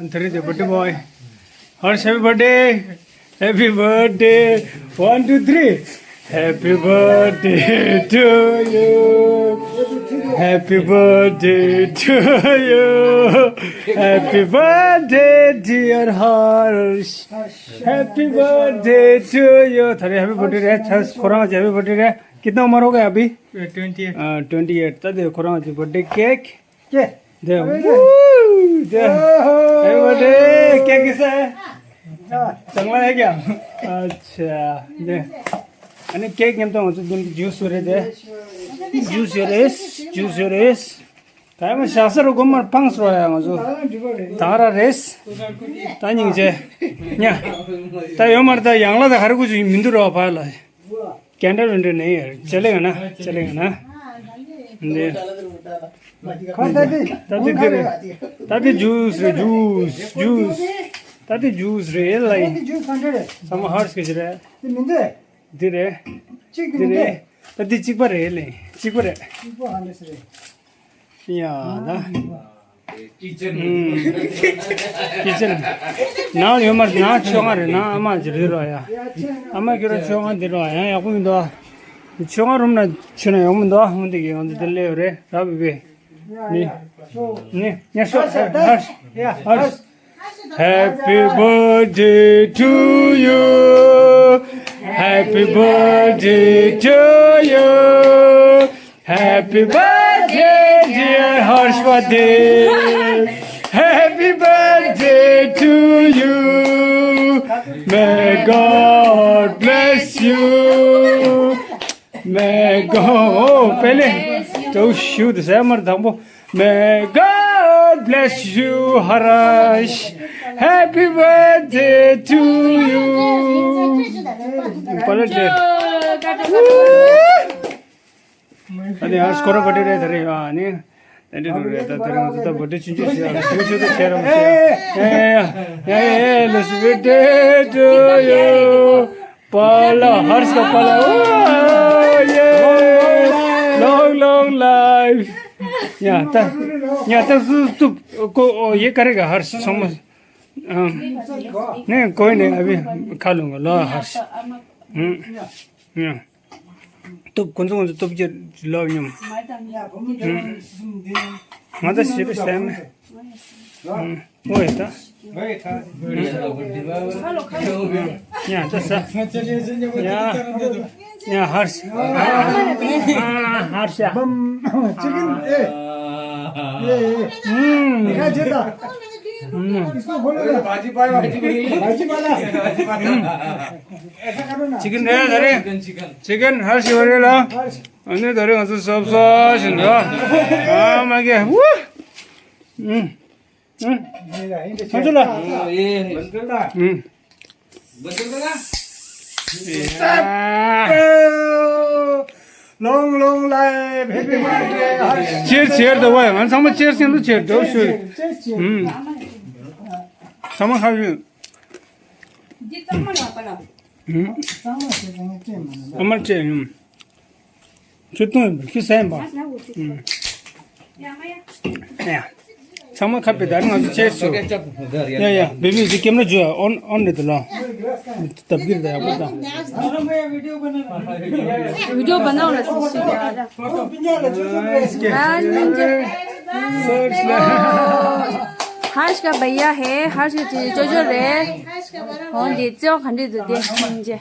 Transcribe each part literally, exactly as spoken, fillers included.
དེ་རིང་དེ་birthday boy. Harsh, happy birthday. Happy birthday. One, two, three. Happy birthday to you. Happy birthday to you. Happy birthday, dear Harsh. Happy birthday to you. ད་རེས་happy birthday རེད། ཁོ་རང་གི་happy birthday རེད། कितना उम्र हो गया अभी? Twenty eight. ཨ། twenty eight། ད་དེ་ཁོ་རང་གི་birthday cake. के? दे। अरे। वू, दे। ओहो। ए, birthday, cake कैसा है? अच्छा। चांगला है क्या? अच्छा, दे। अनि केक ཉམས་དང་ང་ཚོ་འདི་ཇུས་ཡོད་རེད་དེ། ཇུས་ཡོད་རེད། ཇུས་ཡོད་རེད། ད་ཡང་ཞག་སར་སྒོམ་མར་ཕངས་སོ་ཡ་ང་ཚོ། ད་ར་རེད། ད་སྙིང་རྗེ། ཉ། ད་ཡོད་མར་ད་ཡང་ལ་ད་ཧར་གུ་ཅིག་མི་འདུག་རོགས་ཕ་ལ། ཀན་ཌལ་རེ་འདྲ་ནས་ཡར་ཅེ་ལེ་ང་ན་ཅེ་ལེ་ང་ན། འདི། ཁོ་ད་དེ། ད་དེ་དེ་རེད། ད་དེ་ཇུས་རེད། ཇུས་ཇུས། ད་དེ་ཇུས་རེད་ལ་ཡིན། ད་དེ་ཇུས་ག་འདྲ་རེད། ཚང་མ་ཧར་སྐད་ཅིག་རེད། དེ་མི་འདུག་འདི་རེད། གཅིག་དེ་འདི་མི་འདུག་རེད། ད་དེ་གཅིག་པ་རེད་ལེ། གཅིག་པ་རེད། གཅིག་པ་ཧ་ལས་སི་རེད། ཡ་ད། ཀི་ཅན། ནང་ཡོད་མ་རེད། ནང་ཆོས་ང་རེད། ནང་ཨ་མ་ཅིག་རེད་རོ་ཡ། ཨ་མ་ཁྱོད་རང་ཆོས་ང་འདི་རོ་ཡང་ཡག་པོ་མི་འདུག་ཆོས་ང་རུམ་ན་ཆོས་ན་ཡག་པོ་མི་འདུག་འོན་ཏེ་གི་འོན་ཏེ་དེ་ལས་ཡོད་རེད། ར་བི་བི། ནི། ནི། ཉ་ཤོ། ཧར། ཧར། Happy birthday to you. Happy birthday to you. Happy birthday, dear Harshvardhan. Happy birthday to you. May God bless you. May God, oh, पहले तो शुद्ध से मर धम्बो। May God bless you, Harsh. Happy birthday to you. पहले ཨ་ནི་ཧར་སི་ཁོ་རང་བར་ཐི་ཌེ་རེད། ད་རེད་ཨ་ནི་ད་འདི་འདུག་རེད། ད་དེ་རིང་ང་ཚོ་ད་བར་ཐི་ཌེ་ཆུང་ཆུང་བྱས་ཨ་ཆུང་ཆུང་དུ་བྱས་ར་མ་བྱས་ཨ། ཡ་ཡ་ཡ་ཡ། Let's birthday to you. པ་ལ་ཧར་སི་ག་པ་ལ། ཨོ་ཡེ། Long long life. ཡ་ད་ཡ་ད་སུ་སུ་ཀོ་ཨོ་ཡེ་ག་རེ་ག་ཧར་སི་ཚང་མ་ཨ་ནས་ཀོ་ནས་ཨ་བི་ཁ་ལུང་ག་ལོ་ཧར་སི། ཨུམ། ཡ། སྟོབས་ཁོ་ཚོ་ཁོ་ཚོ་སྟོབས་ཀྱི་ལོ་མཉམ། ང་ད་ཞེ་པོ་སེམས། ཨོ་ཡ་ད། ཡ་ད་ས། ཡ་ཡ་ཧར་ཤ། ཧར་ཤ། ཅི་གིན་ཨེ། ཨེ་ཨེ། ཁ་ཆེ་ད། ཨིས་ཁོ་ཧོ་ལ། བ་ཇི་པ་ལ། བ་ཇི་པ་ལ། ཅི་གིན་རེད་ད་རེད། ཅི་གིན་ཧར་ཤ་བ་རེད་ལ། ཨ་ནི་ད་རེས་ང་ཚོ་སོབ་སོ་ཞིག་འདུག་ཨ་མ་གེ་ཝུ། ཨུམ། ཨུམ། ང་ཚོ་ལ། ཨུམ། Long long life, happy birthday. ཅེར་ཅེར་ད་བ་ང་ཚང་མ་ཅེར་ཅེར་དུ་ཅེར་འགྲོ་ཞུ། ཨུམ། ཚང་མ་ཁ་ཞུ། ཨུམ། ཨ་མ་ཅེར་ཨུམ། ཁྱོད་གཏོང་ཡིན་པ་ཁྱོད་ཟ་ཡིན་པ། ཨུམ། ཡ། ཚང་མ་ཁ་པའི་ད་རིང་ང་ཚོ་ཆེ་སུ། ཡ་ཡ་བེ་བི་ཟི་ཀེམ་ར་ཇུ་ཨོན་ཨོན་རེད་ལ། ཏབ་གིར་ད་ཡག་པོ་དང་། वीडियो बनाओ ना। हाँ, नीचे। हर्ष का भैया है, हर्ष का चीज जो जो रे। हो दे, जो खंडे दे दे, नीचे।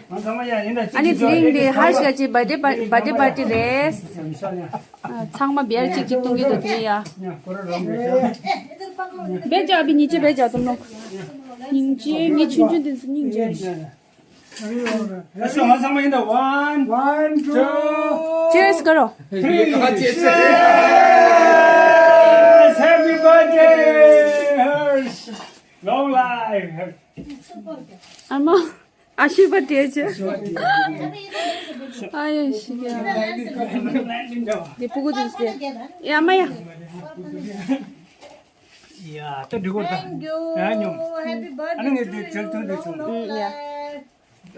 अनि थिङ दे, हर्ष का चीज बर्थडे, बर्थडे पार्टी रे। ཚང་མ་བེར་གཅིག་གཅིག་གཏོང་གི་འདུག་དེ་ཡ། བེར་རྒྱག་པའི་ཉིན་གཅིག་བེར་རྒྱག་ཙམ་ལོ། སྙིང་རྗེ། ངའི་ཆུང་ཆུང་དེ་ཚོ་སྙིང་རྗེ། ཨ་ཤོ་ང་ཚང་མ་ཡིན་ད། One, one, two, two, cheers करो। Three, cheers. Happy birthday, Harsh. Long life. ཨ་མ། आशीर्वाद दिए छे। आयो शिया। दे पुगु दिस दे। या मया। या, तो डिगो था। Thank you. या, new. Happy birthday to you. Long life. या।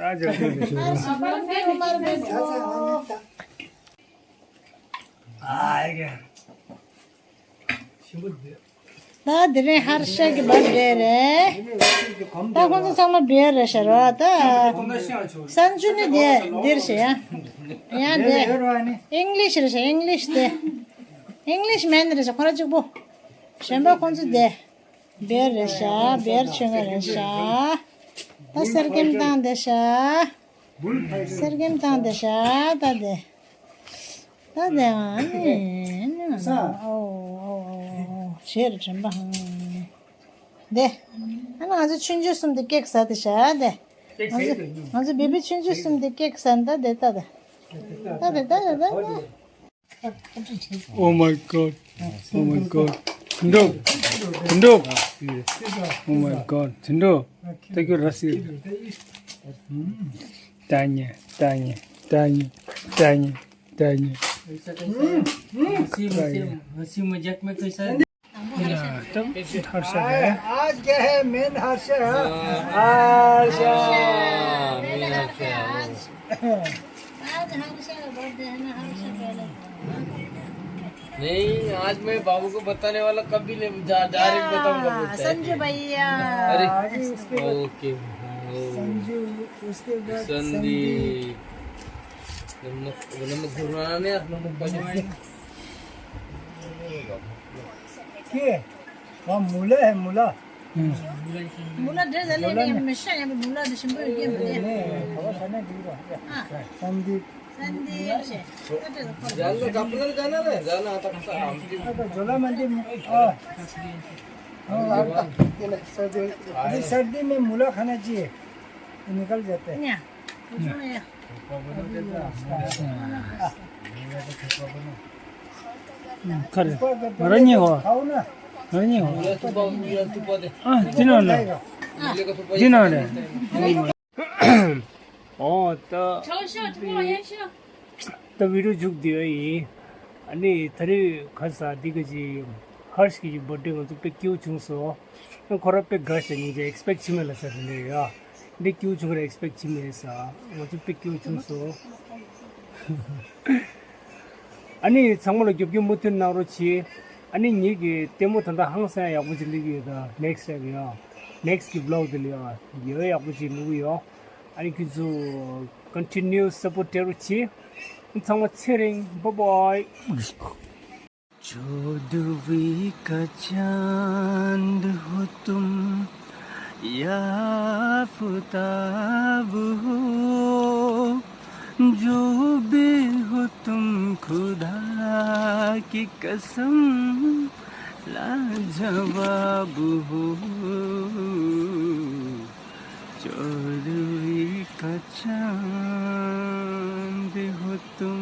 आ, जल्दी से। आ, आ गया। शिव दे। ད་དེ་རིང་ཧར་ཤ་གི་བར་ཌེ་རེད། ད་ཁོང་ཚོ་ཚང་མ་བེར་རེད་ཤག་རོ། ད་སན་ཇུ་ནི་དེ་འདིར་ཤག་ཡ། ཡ་དེ་ཨིང་ལིཤ་རེད་ཤག་ཨིང་ལིཤ་དེ། ཨིང་ལིཤ་མན་རེད་ཤག་ཁོ་ར་གཅིག་པོ། གཞན་པ་ཁོང་ཚོ་དེ། བེར་རེད་ཤག་བེར་ཆོས་ངན་རེད་ཤག་ད་གསེར་སྐྱེམས་བཏང་བསྡད་ཤག་གསེར་སྐྱེམས་བཏང་བསྡད་ཤག་ད་དེ། ད་དེ་ཨ་ནི་ཨ་ནི་ཨོ་ཨོ་ཨོ་ཨོ་ཞེས་དྲན་པ་ཧང་། དེ་ཨ་ནི་ང་ཚོ་ཆུང་ཆུང་གསུམ་དེ་ཀེག་ཟ་དེ་ཤག་དེ། ང་ཚོ་ང་ཚོ་བེ་བི་ཆུང་ཆུང་གསུམ་དེ་ཀེག་ཟ་ད་དེ་ད་དེ། ད་དེ་ད་དེ་ད་དེ། Oh my God. Oh my God. Tendo. Tendo. Oh my God. Tendo. Thank you, Russia. Tanya, Tanya, Tanya, Tanya, Tanya. Merci, merci, merci, मजाक में कैसा है? आज क्या है? मेन हर्ष है। हर्ष। आज हर्ष का बर्थडे है ना, हर्ष पहले। नहीं, आज मैं बाबू को बताने वाला, कभी नहीं जा, डायरेक्ट बताऊंगा बोलता है। संजू भैया। अरे, ओके। संजू, उसके बाद संदीप। नमक, नमक घुरवाना नहीं, आप नमक बजा। के? वहाँ मूला है, मूला। मुला ड्रेस ले ले, हमेशा यहाँ पे मुला डिशम पे गेम पे। नहीं, खबर सुनने दी रहा। संदीप। संदीप से। जाना, कपड़ा जाना है, जाना तक हम। तो झोला मंडी में, हाँ। हाँ, सर्दी, अभी सर्दी में मूला खाना चाहिए, तो निकल जाते हैं। खा रहे। खाओ ना। ཨ། འདི་ནང་ལ། འདི་ནང་ལ། ཨོ་ད། ད་བི་ཌིའོ་མཇུག་བསྡུ་ཡ་ཡིན། ཨ་ནི་ད་རེས་ག་ས་འདི་ག་ཅི། ཧར་ཤི་གི་བར་ཌེ་ང་ཚོ་དཔེ་སྐྱིད་པོ་བྱུང་སོང་། ཁོ་ར་དཔེ་དགའ་ཞེ་ནས་ཨེག་སི་པེག་བྱེད་མེད་ལ་ཟེར་ནས་ཡ། འདི་སྐྱིད་པོ་བྱུང་ར་ཨེག་སི་པེག་བྱེད་མེད་ས། ང་ཚོ་དཔེ་སྐྱིད་པོ་བྱུང་སོང་། ཨ་ནི་ཚང་མ་ལ་རྒྱབ་སྐྱོར་མུ་མཐུད་གནང་རོགས་གྱིས། ཨ་ནི་ངེད་ཀྱི་ལྟད་མོ་ད་ལྟ་ཧང་སང་ཡག་པོ་ཅིག་སླེབས་ཀྱི་ཡོད། ད་ནེག་སི་ཊི་ཡ། ནེག་སི་ཊི་གི་བི་ལོག་དེ་ལ་ཡ་ཡོད་ཡག་པོ་ཅིག་སླེབས་ཀྱི་ཡོད། ཨ་ནི་ཁྱེད་ཚོ་ཀོན་ཊི་ནིའུ་སབ་པོར་ཊི་སྤྲད་རོགས་གྱིས། ཚང་མ་ཚེ་རིང་། བཱའི་བཱའི། چودھویں کا چاند ہو تم یا آفتاب ہو، جو بھی ہو تم خدا کی قسم لاجواب ہو، چودھویں کا چاند ہو تم۔